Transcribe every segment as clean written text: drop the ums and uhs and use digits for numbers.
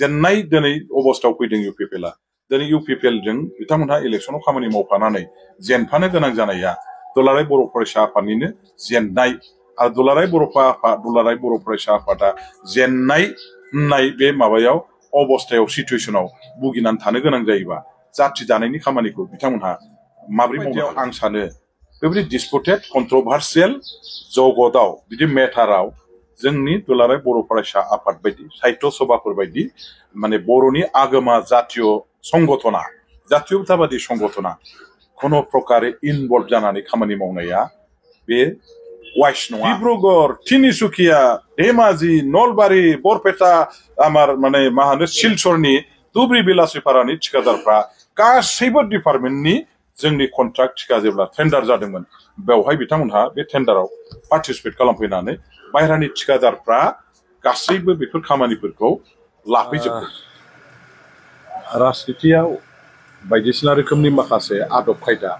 जेन्नाय दिनै अबस्थायाव फैदों इउपिपिएलआ दिनै इउपिपिएलजों बिथांमोनहा इलेक्सनाव खामानि मावफानानै जेनफानो गोनां जानाया दुलाराय बर' फरायसा आफादनिनो जेननाय आरो दुलाराय बर' फरायसा आफादा जेननाय होननाय बे माबायाव अबस्थायाव सिचुवेसनाव भुगिनानै थानो गोनां जायोबा जाथि दानायनि खामानिखौ बिथांमोनहा माबोरै मावनो आं सानो बेबायदि डिसपुटेड कन्ट्रभार्सियेल जगतआव बिदि मेटाराव जोंनि दुलाराय बर' फरायसा आफाद बायदि साहित्य सभाफोर बायदि माने बर'नि आगोमा जातीय संगठना जातीयताबादि संगठना खुनु प्रकारे इनभल्भ जानानै खामानि मावनाया बे वाइस नङा डिब्रुगड़ तिनिसुकिया धेमाजि नलबारि बरपेटा आमार माने मा होनो सिलचरनि धुबरी बेलासिपारानि ठिकादारफ्रा गासैबो डिपार्टमेन्टनि जोंनि कन्ट्राक्ट थिका जेब्ला टेन्डार जादोंमोन बेवहाय बिथांमोनहा बे टेन्डाराव पार्टिसिपेट खालामफैनानै बाहेरानि ठिकादारफ्रा गासैबो बेफोर खामानिफोरखौ लाफैजोबदों राजनितियाव बायदिसिना रोखोमनि माखासे आदब खायदा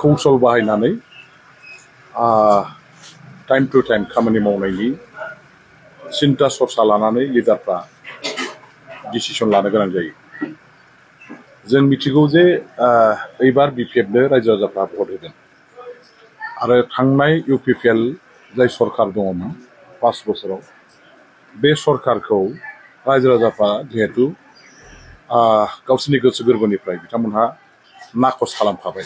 कौशल बाहायनानै टाइम टु टाइम खामानि मावनायनि सिन्ता सरसा लानानै लिडारफ्रा डिसिसन लानो गोनां जायो जों मिथिगौ जे एबार बिपिएफनो रायजो राजाफ्रा भट होगोन आरो थांनाय इउपिपिएल जाय सरकार दङमोन 5 बोसोराव बे सरकारखौ रायजो राजाफ्रा जिहेतु गावसोरनि गोसो गोरबोनिफ्राय बिथांमोनहा नाखस खालामखाबाय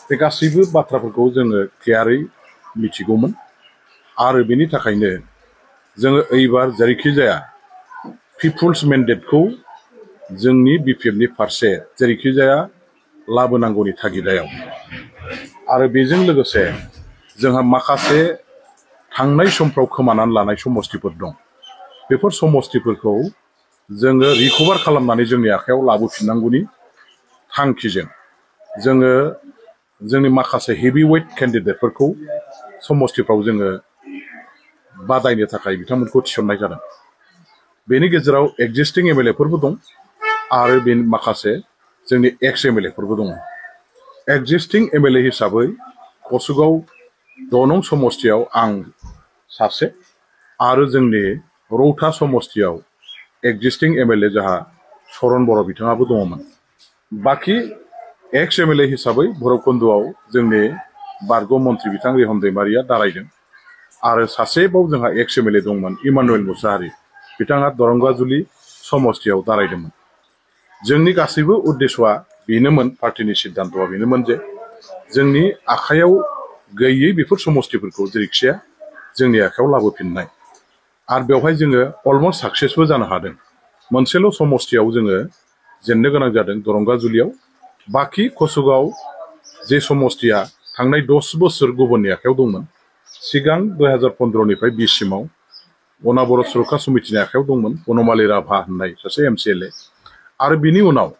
बे गासैबो बाथ्राफोरखौ जोङो क्लियारै मिथिगौमोन आरो बेनि थाखायनो जोङो एबार जेरैखि जाया पिपुल्स मेन्डेटखौ जोंनि बिपिएफनि फारसे जेरैखि जाया लाबोनांगौनि थागिदायाव आरो बेजों लोगोसे जोंहा माखासे थांनाय समफ्राव खोमानानै लानाय समस्तिफोर दं बेफोर समस्तिफोरखौ जोङो रिकभार खालामनानै जोंनि आखायाव लाबोफिननांगौनि थांखिजों जोङो जोंनि माखासे हेभिवेट केन्डिडेटफोरखौ समस्तिफ्राव जोङो बादायनो थाखाय बिथांमोनखौ थिसननाय जादों बेनि गेजेराव एक्जिस्टिं एमएलएफोरबो दं आरो बे माखासे जोंनि एक्स एमएलएफोरबो दङ एक्जिस्टिं एमएलए हिसाबै कसुगाव 2 नं समस्तियाव आं सासे आरो जोंनि रौता समस्तियाव एक्जिस्टिं एमएलए जोंहा सरन बर' बिथाङाबो दङमोन बाखि एक्स एमएलए हिसाबै भैरबकुन्दआव जोंनि बारग' मन्त्रि बिथां रिहन दैमारिया दारायदों आरो सासेबाव जोंहा एक्स एमएलए दंमोन इमानुएल मुसाहारि बिथाङा दरंगाजुलि समस्तियाव दारायदोंमोन जोंनि गासैबो उद्देश्यआ बेनोमोन पार्टिनि सिद्धान्तआ बेनोमोन जे जोंनि आखायाव गैयै बेफोर समस्तिफोरखौ जेरैखिजाया जोंनि आखायाव लाबोफिननाय आरो बेवहाय जोङो अलमस्ट साक्सेसबो जानो हादों मोनसेल' समस्तियाव जोङो जेननो गोनां जादों दरंगाजुलियाव बाखि कसुगाव जे समस्तिया थांनाय 10 बोसोर गुबुननि आखायाव दंमोन सिगां 2015 निफ्राय 20 सिमाव अनाबर सुरक्षा समितिनि आखायाव दंमोन बनमालि राभा होननाय सासे एमसिएलए आरो बिनि उनाव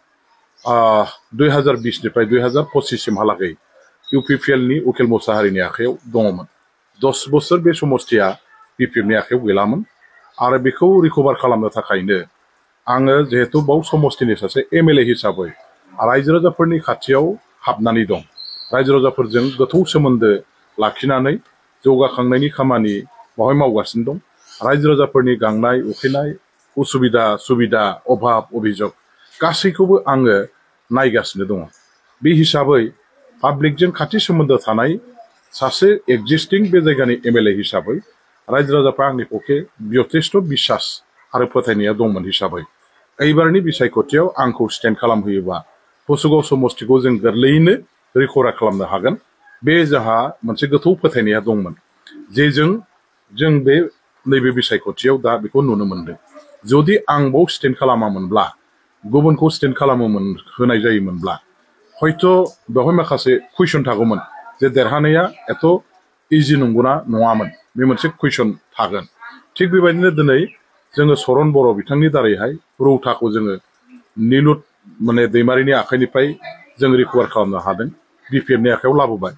2020 निफ्राय 2025 सिमहालागै इउपिपिएलनि उकिल मुसाहारिनि आखायाव दङमोन 10 बोसोर बे समस्तिया बिपिएफनि आखायाव गैलामोन आरो बेखौ रिकभार खालामनो थाखायनो आङो जिहेतु बाव समस्तिनि सासे एमएलए हिसाबै रायजो राजाफोरनि खाथियाव हाबनानै दं रायजो राजाफोरजों गोथौ सोमोन्दो लाखिनानै जौगाखांनायनि खामानि बावहाय मावगासिनो दं रायजो राजाफोरनि गांनाय उखैनाय उसुबिदा सुबिदा अभाब अभिजग गासैखौबो आङो नायगासिनो दङ बे हिसाबै पाब्लिकजों खाथि सोमोन्दो थानाय सासे एक्जिस्टिं बे जायगानि एमएलए हिसाबै रायजो राजाफ्रा आंनि पक्षे यथेष्ट बिसास आरो फोथायनाया दंमोन हिसाबै एबारनि बिसायख'थियाव आंखौ स्टेन्ड खालामहोयोबा कसुगाव समस्तिखौ जों गोरलैयैनो रिकभार खालामनो हागोन बे जोंहा मोनसे गोथौ फोथायनाया दंमोन जे जों बे नैबे बिसायख'थियाव दा बेखौ नुनो मोनदों जुदि आं बाव स्टेन्ड खालामामोनब्ला गुबुनखौ स्टेन्ड खालामोमोन होनाय जायोमोनब्ला हयथ' बेवहाय माखासे कुइसन थागौमोन जे देरहानाया एथ' इजि नंगौना नङामोन बे मोनसे कुइसन थागोन थिग बेबायदिनो दिनै जोङो सरन बर' बिथांनि दारैहाय रौताखौ जोङो निलुत माने दैमारिनि आखाइनिफ्राय जों रिकभार खालामनो हादों बिपिएफनि आखायाव लाबोबाय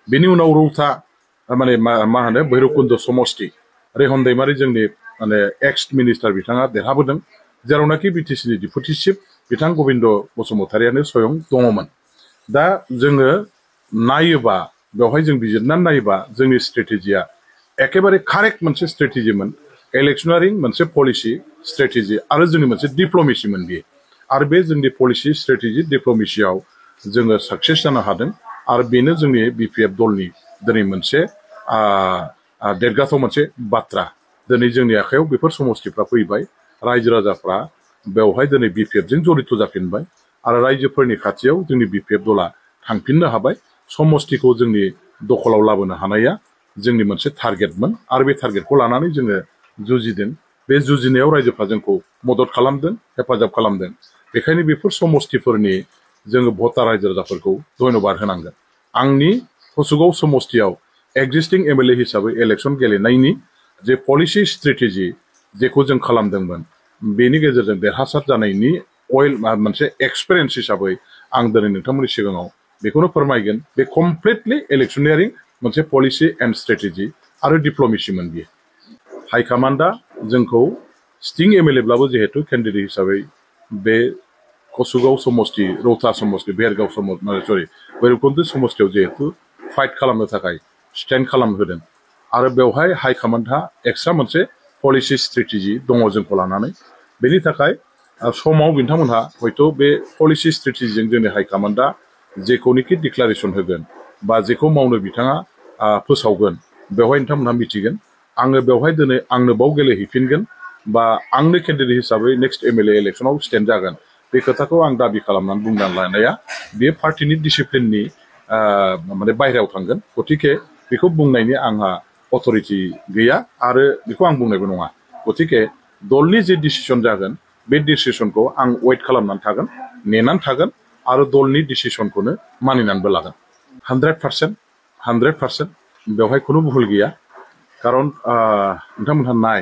बेनि उनाव रौता माने मा होनो भैरबकुन्द समस्ति रेहन दैमारि जोंनि माने एक्स मिनिस्टार बिथाङा देरहाबोदों जेरावनाखि बिटिसिनि डिपुटि चिफ बिथां गबिन्द बसुमतारियानो स्वयं दङमोन दा जोङो नायोबा बेवहाय जों बिजिरनानै नायोबा जोंनि स्ट्रेटेजिया एखेबारे कारेक्ट मोनसे स्ट्रेटेजिमोन इलेक्शनारिं मोनसे पलिसि स्ट्रेटेजि आरो जोंनि मोनसे डिप्ल'मेसिमोन बियो आरो बे जोंनि पलिसि स्ट्रेटेजि डिप्ल'मेसियाव जोङो साक्सेस जानो हादों आरो बेनो जोंनि बिपिएफ दलनि दिनै मोनसे देरगाथाव मोनसे बाथ्रा दिनै जोंनि आखायाव बेफोर समस्थिफ्रा फैबाय रायजो राजाफ्रा बेवहाय दिनै बिपिएफजों जड़ित जाफिनबाय आरो रायजोफोरनि खाथियाव जोंनि बिपिएफ दला थांफिननो हाबाय समस्थिखौ जोंनि दखलाव लाबोनो हानाया जोंनि मोनसे टारगेटमोन आरो बे टारगेटखौ लानानै जोङो जुजिदों बे जुजिनायाव रायजोफ्रा जोंखौ मदद खालामदों हेफाजाब खालामदों बेखायनो बेफोर समस्थिफोरनि जोङो भटार रायजो राजाफोरखौ धन्यबाद होनांगोन आंनि कसुगाव समस्थियाव एक्जिस्टिं एमएलए हिसाबै इलेक्सन गेलेनायनि जे पलिसि स्ट्रेटेजि जेखौ जों खालामदोंमोन बेनि गेजेरजों देरहासार जानायनि मोनसे एक्सपिरियेन्स हिसाबै आं दिनै नोंथांमोननि सिगाङाव बेखौनो फोरमायगोन बे कमप्लिटलि इलेक्शनियारिं मोनसे पलिसि एन्ड स्ट्रेटेजि आरो डिप्ल'मेसिमोन बियो हाइकामान्डआ जोंखौ सिटिं एमएलएब्लाबो जिहेतु केन्डिडेट हिसाबै बे कसुगाव समस्ति रौता समस्ति बेरगाव समस्ति भैरबकुन्द समस्तियाव जिहेतु फाइट खालामनो थाखाय स्टेन्ड खालामहोदों आरो बेवहाय हाइकामान्डहा एक्सट्रा मोनसे पलिसि स्ट्रेटेजि दङ जोंखौ लानानै बेनि थाखाय समाव बिथांमोनहा हयथ' बे पलिसि स्ट्रेटेजिजों जोंनि हाइकामान्डआ जेखौनोखि डिक्लारेसन होगोन बा जेखौ मावनो बिथाङा फोसावगोन बेवहाय नोंथांमोनहा मिथिगोन आङो बेवहाय दिनै आंनो बाव गेलेहैफिनगोन बा आंनो केन्डिडेट हिसाबै नेक्स्ट एमएलए इलेक्सनाव स्टेन्ड जागोन बे खोथाखौ आं दाबि खालामनानै बुंनानै लानाया बे पार्टिनि डिसिप्लिननि माने बाहेरायाव थांगोन गतिके बेखौ बुंनायनि आंहा अथरिटि गैया आरो बेखौ आं बुंनायबो नङा गतिके दलनि जे डिसिसन जागोन बे डिसिसनखौ आं वेट खालामनानै थागोन नेनानै थागोन आरो दलनि डिसिसनखौनो मानिनानैबो लागोन 100% बेवहाय खुनु भुल गैया खारन नोंथांमोनहा नाय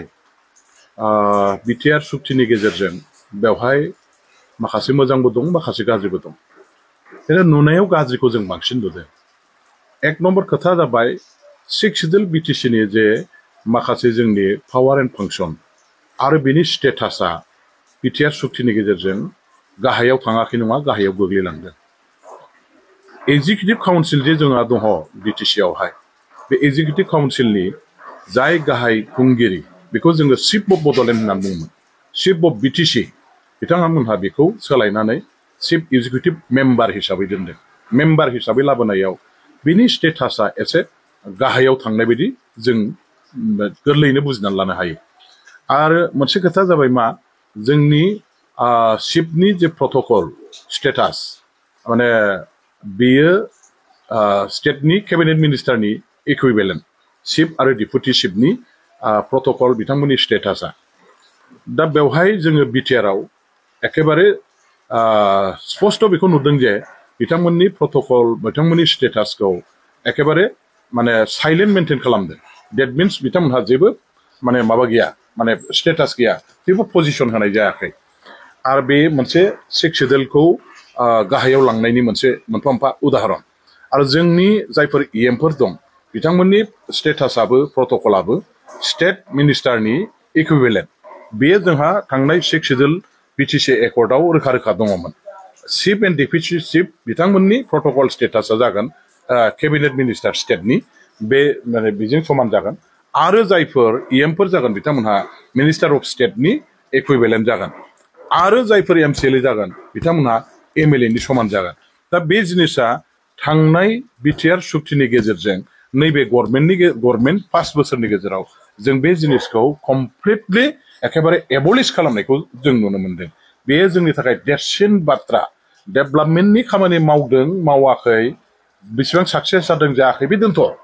बिटिआर सुक्तिनि गेजेरजों बेवहाय माखासे मोजांबो दं माखासे गाज्रिबो दं जेरै नुनायाव गाज्रिखौ जों बांसिन नुदों एक नम्बर खोथा जाबाय 6 सिडिउल बिटिसिनि जे माखासे जोंनि पावार एन्ड फांसन आरो बेनि स्टेटासा बिटिआर सुक्तिनि गेजेरजों गाहायाव थाङाखै नङा गाहायाव गोग्लैलांदों एक्जिकिउटिभ काउन्सिल जे जोंहा दङ बिटिसिआवहाय बे एक्जिकिउटिभ काउन्सिलनि जाय गाहाय खुंगिरि बेखौ जोङो चिफ अफ बड'लेण्ड होननानै बुङोमोन चिफ अफ बिटिसि बिथांमोनहा बेखौ सोलायनानै चिफ एक्जिकिउटिभ मेम्बार हिसाबै दोनदों मेम्बार हिसाबै लाबोनायाव बिनि स्टेटासा एसे गाहायाव थांनाय बायदि जों गोरलैयैनो बुजिनानै लानो हायो आरो मोनसे खोथा जाबाय मा जोंनि चिफनि जे प्रट'कल स्टेटास माने बेयो स्टेटनि केबिनेट मिनिस्टारनि इकुइभेलेन्ट चिफ आरो डिपुटि चिफनि प्रट'कल बिथांमोननि स्टेटासा दा बेवहाय जोङो बिटिआरआव एखेबारे स्पष्ट बेखौ नुदों जे बिथांमोननि प्रट'कल बिथांमोननि स्टेटासखौ एखेबारे माने साइलेन्ट मेनटेन खालामदों डेट मिन्स बिथांमोनहा जेबो माने माबा गैया माने स्टेटास गैया जेबो पजिसन होनाय जायाखै आरो बे मोनसे 6 सिडिउलखौ गाहायाव लांनायनि मोनसे मोनफा मोनफा उदाहरन आरो जोंनि जायफोर इएमफोर दं बिथांमोननि स्टेटासाबो प्रट'कलाबो स्टेट मिनिस्टारनि इकुइभेलेन्ट बेयो जोंहा थांनाय 6 सिडिउल बिटिसि एकर्डआव रोखा रोखा दङमोन चिफ एन्ड डिपुटि चिफ बिथांमोननि प्रट'कल स्टेटासा जागोन केबिनेट मिनिस्टार स्टेटनि बे माने बेजों समान जागोन आरो जायफोर इएमफोर जागोन बिथांमोनहा मिनिस्टार अफ स्टेटनि इकुइभेलेन्ट जागोन आरो जायफोर एमसिएलए जागोन बिथांमोनहा एमएलएनि समान जागोन दा बे जिनिसा थांनाय बिटिआर सुक्तिनि गेजेरजों नैबे गभर्नमेन्ट 5 बोसोरनि गेजेराव जों बे जिनिसखौ कमप्लिटलि एखेबारे एबलिश खालामनायखौ जों नुनो मोनदों बेयो जोंनि थाखाय देरसिन बाथ्रा डेभेलपमेन्टनि खामानि मावदों मावाखै बेसेबां साक्सेस जादों जायाखै बे दोनथ'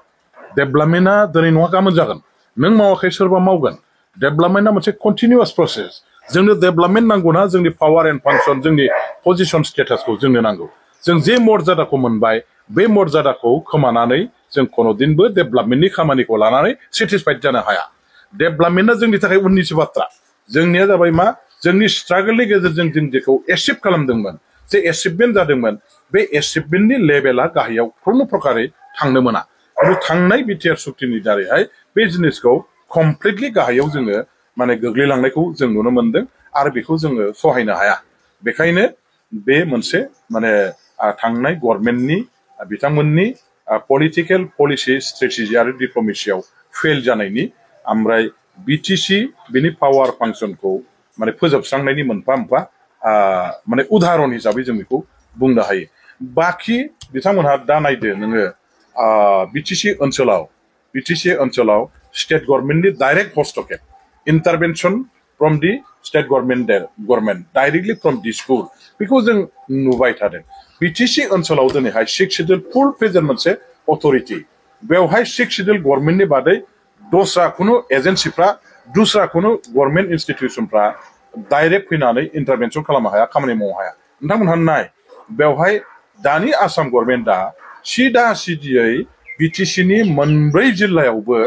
डेभेलपमेन्टआ दिनै नङा गाबोन जागोन नों मावाखै सोरबा मावगोन डेभेलपमेन्टआ मोनसे कन्टिनिउआस प्रसेस जोंनो डेभेलपमेन्ट नांगौना जोंनि पावार एन्ड फांसन जोंनि पजिसन स्टेटासखौ जोंनो नांगौ जों जे मर्यादाखौ मोनबाय बे मर्यादाखौ खोमानानै जों कोनोदिनबो डेभेलपमेन्टनि खामानिखौ लानानै सेटिसफाइड जानो हाया डेभेलपमेन्टआ जोंनि थाखाय उननिसो बाथ्रा जोंनिया जाबाय मा जोंनि स्ट्रागलनि गेजेरजों जों जेखौ एचिभ खालामदोंमोन जे एचिभमेन्ट जादोंमोन बे एचिभमेन्टनि लेभेला गाहायाव खुनु प्रकारै थांनो मोना आरो थांनाय बिटिआर सुक्तिनि दारैहाय बे जिनिसखौ कमप्लिटलि गाहायाव जोङो माने गोग्लैलांनायखौ जों नुनो मोनदों आरो बेखौ जोङो सहायनो हाया बेखायनो बे मोनसे माने थांनाय गभर्नमेन्टनि बिथांमोननि पलिटिकेल पलिसि स्ट्रेटेजि आरो डिप्ल'मेसियाव फेल जानायनि ओमफ्राय बिटिसि बिनि पावार फांसनखौ माने फोजोबस्रांनायनि मोनफा मोनफा माने उदाहरन हिसाबै जों बेखौ बुंनो हायो बाखि बिथांमोनहा दा नायदो नोङो बिटिसि ओनसोलाव स्टेट गभर्नमेन्टनि डाइरेक्ट हस्तक्षेप intervention from the state government directly from Dispur बेखौ जों नुबाय थादों बिटिसि ओनसोलाव दिनैहाय 6 शिड्यूल फुल प्रेजेन्ट मोनसे अथरिटी बेवहाय 6 शिड्यूल गभर्नमेन्टनि बादै दस्रा खुनु एजेन्सिफ्रा दस्रा खुनु गभर्नमेन्ट इन्स्टिट्यूशनफ्रा डाइरेक्ट फैनानै इन्टारभेनसन खालामनो हाया खामानि मावनो हाया नोंथांमोनहा नाय बेवहाय दानि आसाम गभर्नमेन्टआ सिदा सिदियै बिटिसिनि मोनब्रै जिल्लायावबो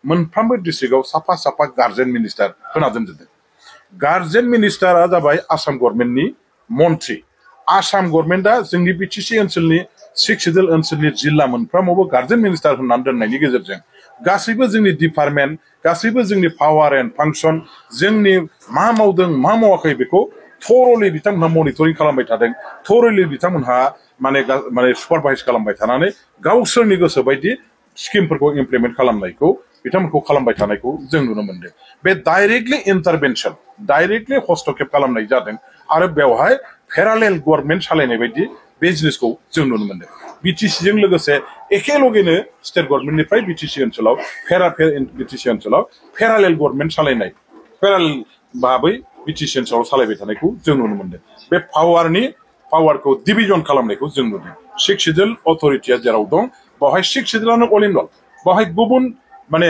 मोनफ्रोमबो डिस्ट्रिक्टआव साफा साफा गार्जेन मिनिस्टार होना दोनजोबदों गार्जेन मिनिस्टारा जाबाय आसाम गभर्नमेन्टनि मन्थ्रि आसाम गभर्नमेन्टआ जोंनि बिटिसि ओनसोलनि 6 शिड्यूल ओनसोलनि जिल्ला मोनफ्रोमावबो गार्जेन मिनिस्टार होननानै दोननायनि गेजेरजों गासैबो जोंनि डिपार्टमेन्ट गासैबो जोंनि पावार एन्ड फांसन जोंनि मा मावदों मा मावाखै बेखौ थरलि बिथांमोनहा मनिटरिं खालामबाय थादों थरलि बिथांमोनहा माने सुपारभाइज खालामबाय थानानै गावसोरनि गोसो बायदि स्किमफोरखौ इमप्लिमेन्ट खालामनायखौ बिथांमोनखौ खालामबाय थानायखौ जों नुनो मोनदों बे डाइरेक्टलि इन्टारभेनसन डाइरेक्टलि हस्तक्षेप खालामनाय जादों आरो बेवहाय पेरालेल गभर्नमेन्ट सालायनाय बायदि बे जिनिसखौ जों नुनो मोनदों बिटिसिजों लोगोसे एखेलगेनो स्टेट गभर्नमेन्टनिफ्राय बिटिसि ओनसोलाव बिटिसि ओनसोलाव पेरालेल गभर्नमेन्ट सालायनाय पेरालेल भाबै बिटिसि ओनसोलाव सालायबाय थानायखौ जों नुनो मोनदों बे पावारखौ डिभिजन खालामनायखौ जों नुदों 6 शिड्यूल अथरिटीया जेराव दं बेवहाय 6 शिड्यूलानो अल इन अल बेवहाय गुबुन माने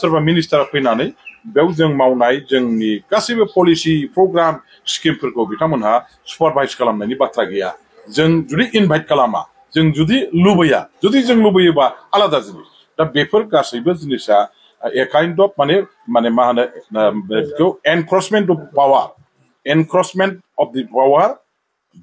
सोरबा मिनिस्टार फैनानै बेयाव जों मावनाय जोंनि गासैबो पलिसि प्रग्राम स्किमफोरखौ बिथांमोनहा सुपारभाइज खालामनायनि बाथ्रा गैया जों जुदि इनभाइट खालामा जों जुदि लुबैया जुदि जों लुबैयोबा आलादा जिनिस दा बेफोर गासैबो जिनिसा ए काइन्ड अफ माने मा होनो बेखौ encroachment of the power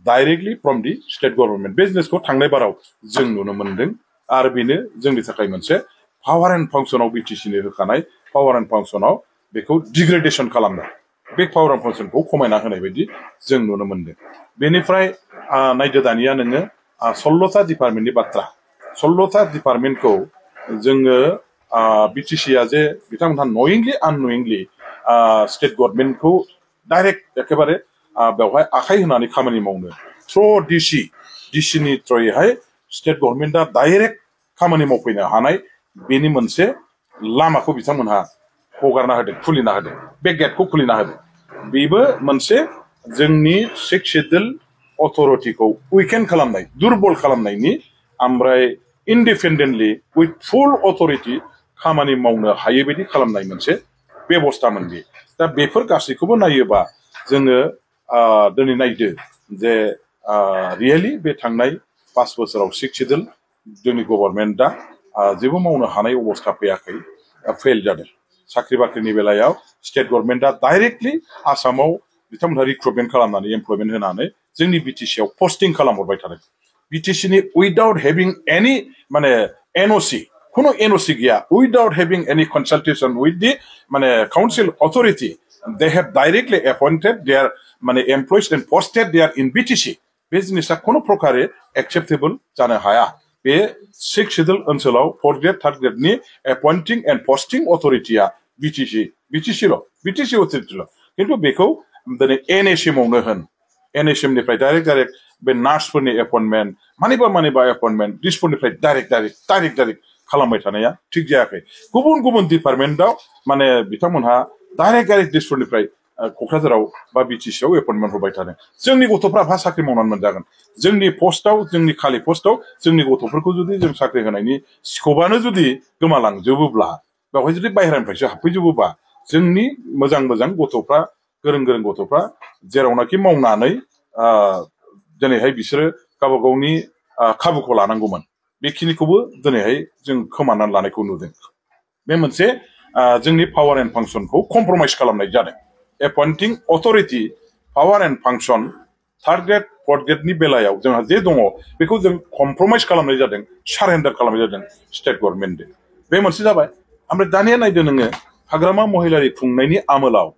directly from the state government बे जिनिसखौ थांनाय बाराव जों नुनो मोनदों आरो बेनो जोंनि थाखाय मोनसे पावार एन्ड फांसनाव बिटिसिनि होखानाय पावार एन्ड फांसनाव बेखौ डिग्रेडेसन खालामनाय बे पावार एन्ड फांसनखौ खमायना होनाय बायदि जों नुनो मोनदों बेनिफ्राय नायदो दानिया नोङो 16था डिपार्टमेन्टनि बाथ्रा 16था डिपार्टमेन्टखौ जोङो बिटिसिया जे बिथांमोनहा नयिंलि आननयिंलि स्टेट गभर्नमेन्टखौ डाइरेक्ट एखेबारे बेवहाय आखाइ होनानै खामानि मावनो थ्र डिसिनि थ्रयैहाय स्टेट गभर्नमेन्टआ डाइरेक्ट खामानि मावफैनो हानाय बेनि मोनसे लामाखौ बिथांमोनहा हगारना होदों खुलिना होदों बे गेटखौ खुलिना होदों बेबो मोनसे जोंनि 6 शिड्यूल अथरिटीखौ उइकेन खालामनाय दुर्बल खालामनायनि ओमफ्राय इन्डिपेन्डेन्टलि उइथ फुल अथरिटी खामानि मावनो हायै बायदि खालामनाय मोनसे बेबस्थामोन बे दा बेफोर गासैखौबो नायोबा जोङो दिनै नायदो जे रियेलि बे थांनाय 5 बोसोराव 6 शिड्यूल जोंनि गभर्नमेन्टआ जेबो मावनो हानाय अबस्था फैयाखै फेल जादों साख्रि बाख्रिनि बेलायाव स्टेट गभर्नमेन्टआ डाइरेक्टलि आसामाव बिथांमोनहा रिक्रुटमेन्ट खालामनानै एमप्लयमेन्ट होनानै जोंनि बिटिसिआव पस्टिं खालामहरबाय थादों बिटिसिनि उइदाउट हेभिं एनि माने एनअसि खुनु एनअसि गैया उइदाउट हेभिं एनि कनसाल्टेसन उइथ दि माने council authority they have directly appointed their माने employees and posted there in BTC बे जिनिसा खुनु प्रकारे एक्सेप्टेबल जानो हाया बे 6 शिड्यूल ओनसोलाव 4th ग्रेड 3rd ग्रेडनि एपइन्टिं एन्ड पस्टिं अथरिटीया बिटिसि अथरिटील' खिन्थु बेखौ दिनै एनएसएमावनो होन एनएसएमनिफ्राय डाइरेक्ट बे नार्सफोरनि एपइन्टमेन्ट मानिबा एपइन्टमेन्ट दिसफोरनिफ्राय डाइरेक्ट खालामबाय थानाया थिग जायाखै गुबुन डिपार्टमेन्टआव माने बिथांमोनहा डाइरेक्ट दिसफोरनिफ्राय क'क्राझाराव बा बिटिसिआव एपइन्टमेन्ट होबाय थादों जोंनि गथ'फ्रा बहा साख्रि मावनानै मोनजागोन जोंनि पस्टआव जोंनि खालि पस्टआव जोंनि गथ'फोरखौ जुदि जों साख्रि होनायनि स्क'पआनो जुदि गोमालांजोबोब्ला बेवहाय जुदि बाहेरानिफ्रायसो हाबफैजोबोबा जोंनि मोजां गथ'फ्रा गोरों गथ'फ्रा जेरावनाखि मावनानै दिनैहाय बिसोरो गावबा गावनि खाबुखौ लानांगौमोन बेखिनिखौबो दिनैहाय जों खोमानानै लानायखौ नुदों बे मोनसे जोंनि पावार एन्ड फांसनखौ कमप्रमाइज खालामनाय जादों appointing authority power and function 3rd grade 4th ग्रेडनि बेलायाव जोंहा जे दङ बेखौ जों कमप्रमाइज खालामनाय जादों सारेन्डार खालामनाय जादों स्टेट गभर्नमेन्टजों बे मोनसे जाबाय ओमफ्राय दानिया नायदो नोङो हाग्रामा महिलारि खुंनायनि आमोलाव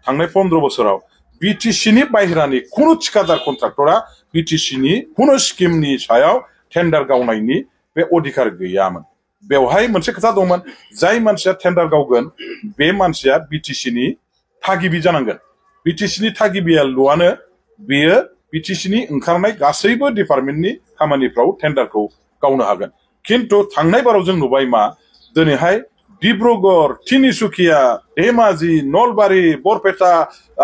थांनाय 15 बोसोराव बिटिसिनि बाहेरानि खुनु थिकादार कन्ट्राक्टरा बिटिसिनि खुनु स्किमनि सायाव टेन्डार गावनायनि बे अधिकार गैयामोन बेवहाय मोनसे खोथा दंमोन जाय मानसिया टेन्डार गावगोन बे मानसिया बिटिसिनि थागिबि जानांगोन बिटिसिनि थागिबियाल'आनो बेयो बिटिसिनि ओंखारनाय गासैबो डिपार्टमेन्टनि खामानिफ्राव टेन्डारखौ गावनो हागोन खिन्थु थांनाय बाराव जों नुबाय मा दिनैहाय डिब्रुगड़ तिनिसुकिया धेमाजि नलबारि बरपेटा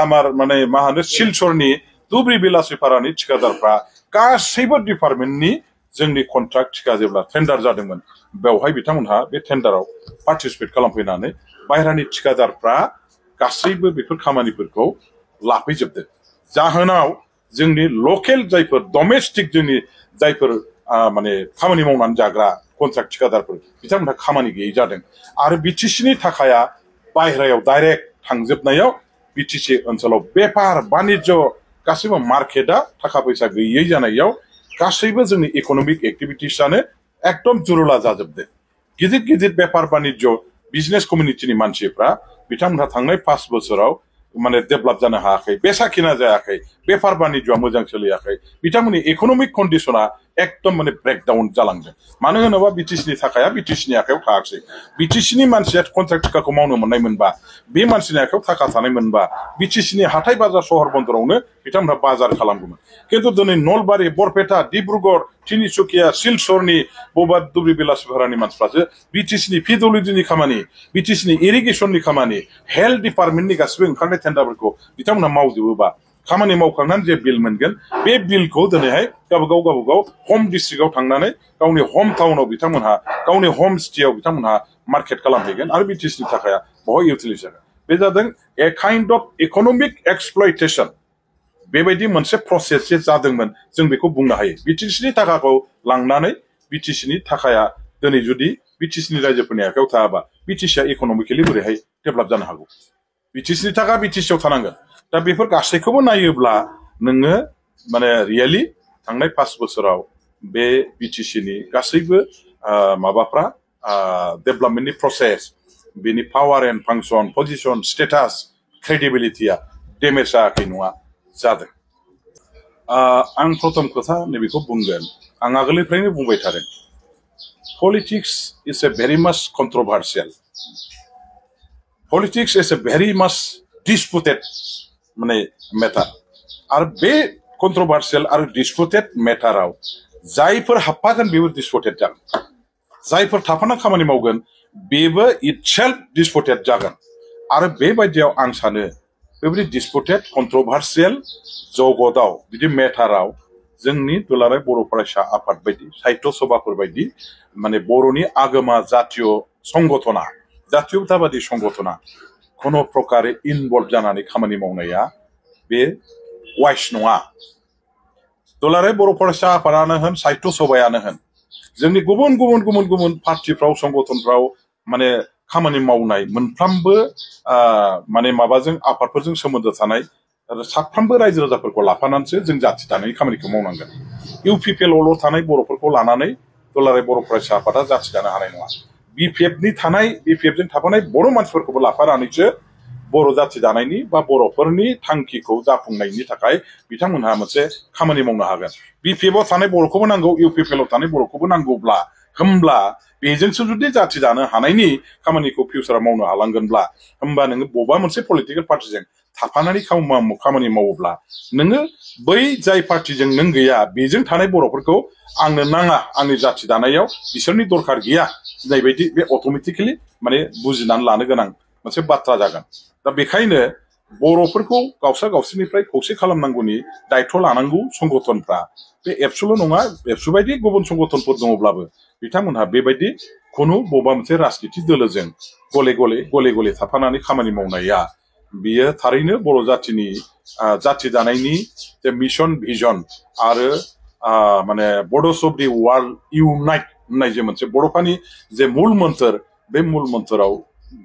आमार माने मा होनो सिलचरनि धुब्रि बेलासिपारानि ठिकादारफ्रा गासैबो डिपार्टमेन्टनि जोंनि कन्ट्राक्ट थिका जेब्ला टेन्डार जादोंमोन बेवहाय बिथांमोनहा बे टेन्डाराव पार्टिसिपेट खालामफैनानै बाहेरानि ठिकादारफ्रा गासैबो बेफोर खामानिफोरखौ लाफैजोबदों जाहोनाव जोंनि लकेल जायफोर डमेस्टिक जोंनि जायफोर माने खामानि मावनानै जाग्रा कन्ट्राक्ट ठिकादारफोर बिथांमोनहा खामानि गैयै जादों आरो बिटिसिनि थाखाया बाहेरायाव डाइरेक्ट थांजोबनायाव बिटिसि ओनसोलाव बेफार बानिज्य गासैबो मार्केटआ थाखा फैसा गैयै जानायाव गासैबो जोंनि इकनमिक एक्टिभिटिसआनो एकदम जुरुला जाजोबदों गिदिर गिदिर बेफार बानिज्य बिजनेस कमिउनिटिनि मानसिफ्रा बिथांमोनहा थांनाय 5 बोसोराव माने डेभेलप जानो हायाखै बेसाखिना जायाखै बेफार बानिज्यआ मोजां सोलियाखै बिथांमोननि इकनमिक कन्डिशना एकदम माने ब्रेकडाउन जालांदों मानो होनोबा बिटिसिनि थाखाया बिटिसिनि आखायाव थायाखै बिटिसिनि मानसिया कन्ट्राक्ट टिकाखौ मावनो मोननाय मोनबा बे मानसिनि आखायाव थाखा थानाय मोनबा बिटिसिनि हाथाय बाजार सहर बन्दरावनो बिथांमोनहा बाजार खालामगौमोन खिन्थु दिनै नलबारि बरपेटा डिब्रुगड़ तिनिसुकिया सिलचरनि बबेबा धुब्रि बेलासिपारानि मानसिफ्रासो बिटिसिनि पिडब्लिउडिनि खामानि बिटिसिनि इरिगेसननि खामानि हेल्थ डिपार्टमेन्टनि गासिबो ओंखारनाय टेन्डारफोरखौ बिथांमोनहा मावजोबोबा खामानि मावखांनानै जे बिल मोनगोन बे बिलखौ दिनैहाय गावबागाव हम डिस्ट्रिक्टआव थांनानै गावनि हम टाउनाव बिथांमोनहा गावनि हम सिटियाव बिथांमोनहा मार्केट खालामहैगोन आरो बिटिसिनि थाखाय बहुत इउटिलाइज जागोन बे जादों ए काइन्ड अफ इकनमिक एक्सप्लयटेशन बेबायदि मोनसे प्रसेस जे जादोंमोन जों बेखौ बुंनो हायो बिटिसिनि थाखाखौ लांनानै बिटिसिनि थाखाया दिनै जुदि बिटिसिनि रायजोफोरनि आखायाव थायाबा बिटिसिया इकनमिकेलि बोरैहाय डेभेलप जानो हागौ बिटिसिनि थाखा बिटिसियाव थानांगोन दा बेफोर गासैखौबो नायोब्ला नोङो माने रियेलि थांनाय 5 बोसोराव बे बिटिसिनि गासैबो माबाफ्रा डेभेलपमेन्टनि प्रसेस बेनि power and function position status क्रेडिबिलिटिया डेमेज जायाखै नङा जादों आं प्रथम खोथा नैबेखौ बुंगोन आं आगोलनिफ्रायनो बुंबाय थादों पलिटिक्स इज ए भेरि माच कन्ट्रोभार्सियेल पलिटिक्स इज ए भेरि माच डिस्पुटेड माने मेटार आरो बे कन्ट्रोभार्सियेल आरो डिस्पुटेड मेटाराव जायफोर हाबफागोन बेबो डिस्पुटेड जागोन जायफोर थाफाना खामानि मावगोन बेबो इटसेल्फ डिस्पुटेड जागोन आरो बेबायदियाव आं सानो बेबायदि डिस्पुटेड कन्ट्रोभार्सियेल जगतआव बिदि मेटाराव जोंनि दुलाराय बर' फरायसा आफाद बायदि साहित्य सभाफोर बायदि माने बर'नि आगोमा जातीय संगठना जातीयताबादि संगठना कोनो प्रकारे इनभल्व जानानै खामानि मावनाया बे वाइस नङा दुलाराय बर' फरायसा आफादानो होन साहित्य सभायानो होन जोंनि गुबुन पार्टिफ्राव संगठनफ्राव माने खामानि मावनाय मोनफ्रोमबो माने माबाजों आफादफोरजों सोमोन्दो थानाय साफ्रोमबो रायजो राजाफोरखौ लाफानानैसो जों जाथि दानायनि खामानिखौ मावनांगोन इउपिपिएलआवल' थानाय बर'फोरखौ लानानै दुलाराय बर' फरायसा आफादा जाथि दानो हानाय नङा बिपिएफनि थानाय बिपिएफजों थाफानाय बर' मानसिफोरखौबो लाफानानैसो बर' जाथि दानायनि बा बर'फोरनि थांखिखौ जाफुंनायनि थाखाय बिथांमोनहा मोनसे खामानि मावनो हागोन बिपिएफआव थानाय बर'खौबो नांगौ इउपिपिएलआव थानाय बर'खौबो नांगौब्ला होमब्ला बेजोंसो जुदि जाथि दानो हानायनि खामानिखौ फिउचाराव मावनो हालांगोनब्ला होमबा नोङो बबेबा मोनसे पलिटिकेल पार्टिजों थाफानानै खामानि मावोब्ला नोङो बै जाय पार्टिजों नों गैया बेजों थानाय बर'फोरखौ आंनो नाङा आंनि जाथि दानायाव बिसोरनि दरखार गैया होननाय बायदि बे अट'मेटिकेलि माने बुजिनानै लानो गोनां मोनसे बाथ्रा जागोन दा बेखायनो बर'फोरखौ गावसोरनिफ्राय खौसे खालामनांगौनि दायथ' लानांगौ संगठनफ्रा बे एबसुल' नङा एबसु बायदि गुबुन संगठनफोर दङब्लाबो बिथांमोनहा बेबायदि खुनु बबेबा मोनसे राजनिति दोलोजों गले गले थाफानानै खामानि मावनाया बियो थारैनो बर' जाथिनि जाथि दानायनि जे मिशन भिजन आरो माने बड'स अफ दि वर्ल्ड इउनाइट होननाय जे मोनसे बड'फानि जे मुल मोन्थोर बे मुल मोन्थोराव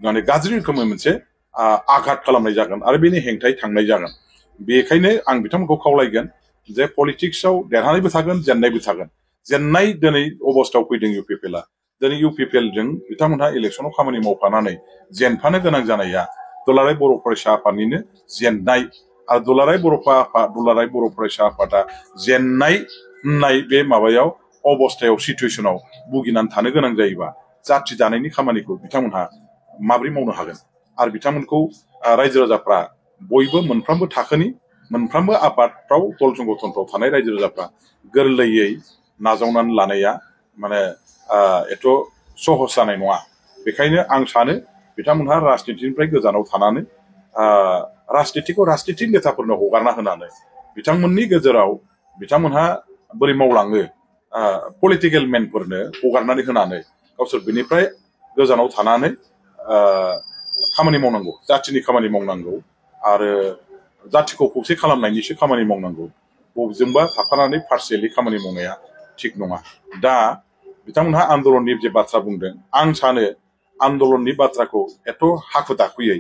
माने गाज्रि रोखोमै मोनसे आघात खालामनाय जागोन आरो बेनि हेंथायै थांनाय जागोन बेखायनो आं बिथांमोनखौ खावलायगोन जे पलिटिक्सआव देरहानायबो थागोन जेननायबो थागोन जेननाय दिनै अबस्थायाव फैदों इउपिपिएलआ दिनै इउपिपिएलजों बिथांमोनहा इलेक्सनाव खामानि मावफानानै जेनफानो गोनां जानाया दुलाराय बर' फरायसा आफादनिनो जेननाय आरो दुलाराय बर' फरायसा आफादा जेननाय होननाय बे माबायाव अबस्थायाव सिचुवेसनाव भुगिनानै थानो गोनां जायोबा जाथि दानायनि खामानिखौ बिथांमोनहा माबोरै मावनो हागोन आरो बिथांमोनखौ रायजो राजाफ्रा बयबो मोनफ्रोमबो थाखोनि मोनफ्रोमबो आबादफ्राव दल संगठनफ्राव थानाय रायजो राजाफ्रा गोरलैयै नाजावनानै लानाया माने एथ' सहस जानाय नङा बेखायनो आं सानो बिथांमोनहा राजनितिनिफ्राय गोजानाव थानानै राजनितिखौ राजनितिनि नेताफोरनो हगारना होनानै बिथांमोननि गेजेराव बिथांमोनहा बोरै मावलाङो पलिटिकेल मेनफोरनो हगारनानै होनानै गावसोर बेनिफ्राय गोजानाव थानानै खामानि मावनांगौ जाथिनि खामानि मावनांगौ आरो जाथिखौ खौसे खालामनायनिसो खामानि मावनांगौ बबेजोंबा थाफानानै पार्सियेलि खामानि मावनाया थिग नङा दा बिथांमोनहा आन्दलननि जे बाथ्रा बुंदों आं सानो आन्दलननि बाथ्राखौ एथ' हाखु दाखुयै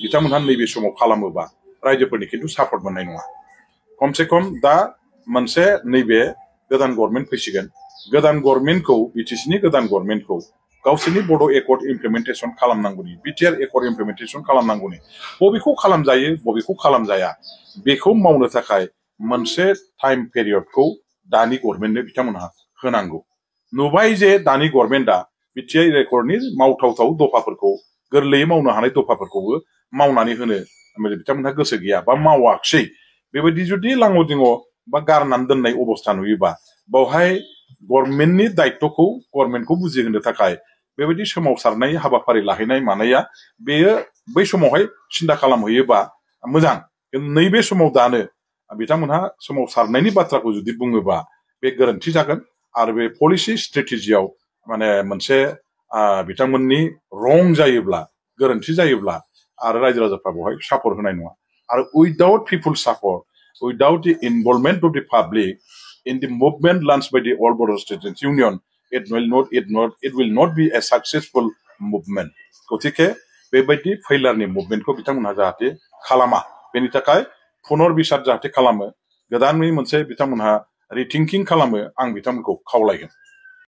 बिथांमोनहा नैबे समाव खालामोबा रायजोफोरनि खिन्थु सापर्ट मोननाय नङा खमसे खम दा मोनसे नैबे गोदान गभर्नमेन्ट फैसिगोन गोदान गभर्नमेन्टखौ बिटिसिनि गोदान गभर्नमेन्टखौ गावसोरनि बड' एकर्ड इमप्लिमेन्टेसन खालामनांगौनि बिटिआर एकर्ड इमप्लिमेन्टेसन खालामनांगौनि बबेखौ खालामजायो बबेखौ खालामजाया बेखौ मावनो थाखाय मोनसे टाइम पेरियडखौ दानि गभर्नमेन्टनो बिथांमोनहा होनांगौ नुबाय जे दानि गभर्नमेन्टआ बिटिआर एकर्डनि मावथावथाव दफाफोरखौ गोरलैयै मावनो हानाय दफाफोरखौबो मावनानै होनो बिथांमोनहा गोसो गैया बा मावाखिसै बेबायदि जुदि लाङो दिङो बा गारनानै दोननाय अबस्था नुयोबा बावहाय गभर्नमेन्टनि दायित्वखौ गभर्नमेन्टखौ बुजिहोनो थाखाय बेबायदि सोमावसारनाय हाबाफारि लाहैनाय मानाया बेयो बै समावहाय सिन्था खालामहैयोबा मोजां नैबे समाव दानो बिथांमोनहा सोमावसारनायनि बाथ्राखौ जुदि बुङोबा बे गोरोन्थि जागोन आरो बे पलिसि स्ट्रेटेजियाव माने मोनसे बिथांमोननि रं जायोब्ला गोरोन्थि जायोब्ला आरो रायजो राजाफ्रा बेवहाय सापर्ट होनाय नङा आरो without people support without the involvement of the public in the movement launched by the All Bodo Students Union, it will not be a successful movement. गतिके बेबायदि फैलारनि मुभमेन्टखौ बिथांमोनहा जाहाथे खालामा बेनि थाखाय पुनर बिसार जाहाथे खालामो गोदानै मोनसे बिथांमोनहा रिथिंकिं खालामो आं बिथांमोनखौ खावलायगोन